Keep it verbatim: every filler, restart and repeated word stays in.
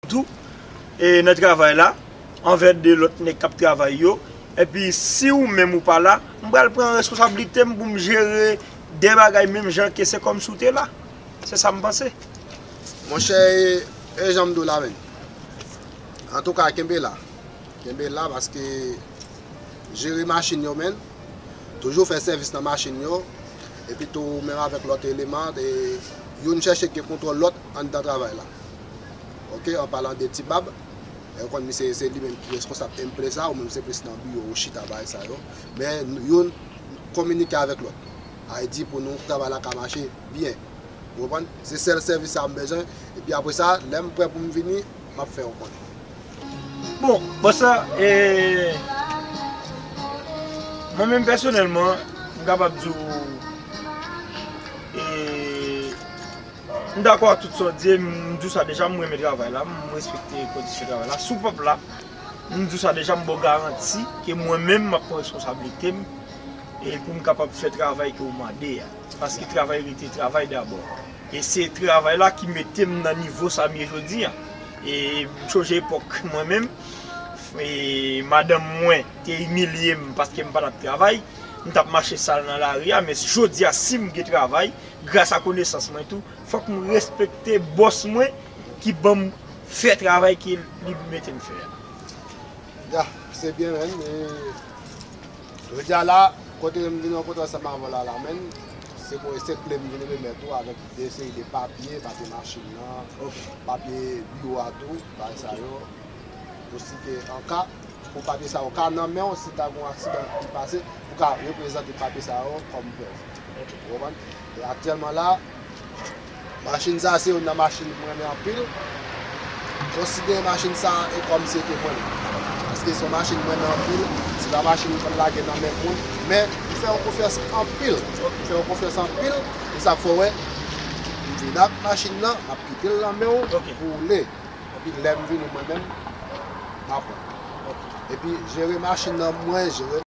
tou e nan travay la, anvè de lòt nèg k ap travay yo. Epi si ou menm ou pa la, m pral pran responsablite m pou m jere de bagay menm jan ke se kòmsi w te la. Se sa m panse. Monchè, e, e jan m di w la menm. Antouka, kenbe la. Kenbe la paske jere machin yo menm, toujou fè sèvis nan machin yo, epi tou menm avèk lòt eleman, e, youn chèche gen kontwòl lòt anndan travay la. Oke, an palan de Ti Bab, e ou konn misye se li menm ki reskonsab M P sa, ou menm se plis nan biwo ou chita bagay sa yo. Men youn kominike avèk lòt. A di pou nou travay la ka mache byen. Ou konprann? Se sèl sèvis sa m bezwen. Epi apre sa, lè m prè pou m vini, m ap fè w konnen. Bon, bòs la, e, mwen menm pèsonèlman, m kapab di w, e, m dakò ak tout sa w di, m di w sa deja, m renmen travay la, m respekte kondisyon travay la. Si w p ap la, m di w sa deja, m ba w garanti ke mwen menm, m ap pran responsablite m, e pou m kapab fè travay ke w mande a. Paske travay rete travay dabò. E se travay la ki mete m nan nivo sa m ye jodi a. E m sonje epòk mwen menm, e madanm mwen te imilye m paske m pa t ap travay, m t ap mache sal nan lari a, men jodi a si m gen travay, gras a konesans mwen tou, fòk m respekte bòs mwen ki ban m fè travay ke li mete m fè a. Ya, se byen menm. E jodi a la, kote m vin rankontre ansanm avè w la, la menm, se pou eseye kle m vin remèt ou avèk de seri de papye, papye machin nan, papye biwo a tou, bagay sa yo. Osi ke an ka, pou papye sa yo ka nan men w, si ta gen yon aksidan ki pase, ou ka reprezante papye sa yo kòm prèv. Ou konprann? E aktyèlman la, machin sa se youn nan machin mwen renmen anpil. Konsidere machin sa e kòm se te mwen menm. Paske se yon machin mwen renmen anpil, se pa machin m konn lage nan men moun, men m fè yon konfyans anpil. M fè yon konfyans anpil, e sa k fè w wè m vin ak machin nan, m ap kite l nan men w pou w woule. Epi lè m vini mwen menm, m ap pran. Epi jere machin nan mwen, jere